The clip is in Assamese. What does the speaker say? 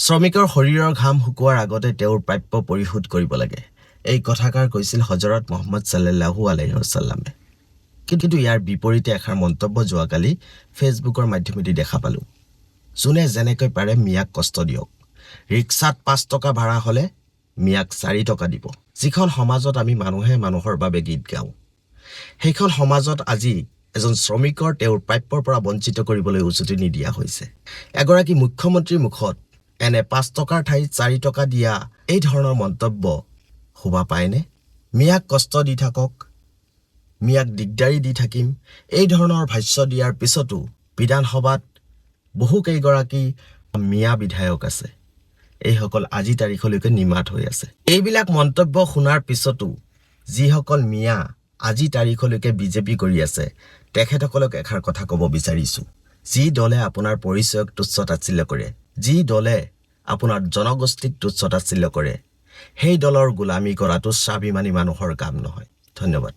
শ্ৰমিকৰ শৰীৰৰ ঘাম শুকোৱাৰ আগতে তেওঁৰ প্ৰাপ্য পৰিশোধ কৰিব লাগে। এই কথাষাৰ কৈছিল হজৰত মহম্মদ চাল্লাহু আলাইহি ৱাছাল্লামে। কিন্তু ইয়াৰ বিপৰীতে এষাৰ মন্তব্য যোৱাকালি ফেচবুকৰ মাধ্যমেদি দেখা পালোঁ, যোনে যেনেকৈ পাৰে মিয়াক কষ্ট দিয়ক, ৰিক্সাত 5 টকা ভাড়া হ'লে মিয়াক 4 টকা দিব। যিখন সমাজত আমি মানুহে মানুহৰ বাবে গীত গাওঁ, সেইখন সমাজত আজি এজন শ্ৰমিকৰ তেওঁৰ প্ৰাপ্যৰ পৰা বঞ্চিত কৰিবলৈ উচটনি দিয়া হৈছে। এগৰাকী মুখ্যমন্ত্ৰীৰ মুখত এনে 5 টকাৰ ঠাইত 4 টকা দিয়া এই ধৰণৰ মন্তব্য শোভা পায়নে? মিয়াক কষ্ট দি থাকক, মিয়াক দিগদাৰি দি থাকিম, এই ধৰণৰ ভাষ্য দিয়াৰ পিছতো বিধানসভাত বহুকেইগৰাকী মিয়া বিধায়ক আছে। এইসকল আজি তাৰিখলৈকে নিমাত হৈ আছে। এইবিলাক মন্তব্য শুনাৰ পিছতো যিসকল মিয়া আজি তাৰিখলৈকে বিজেপি কৰি আছে, তেখেতসকলক এষাৰ কথা ক'ব বিচাৰিছোঁ। যি দলে আপোনাৰ পৰিচয়ক তুচ্ছ তাচ্ছিল্য কৰে, যি দলে আপোনাৰ জনগোষ্ঠীক তুচ্ছ তাচ্ছিল্য কৰে, সেই দলৰ গোলামী কৰাটো স্বাভিমানী মানুহৰ কাম নহয়। ধন্যবাদ।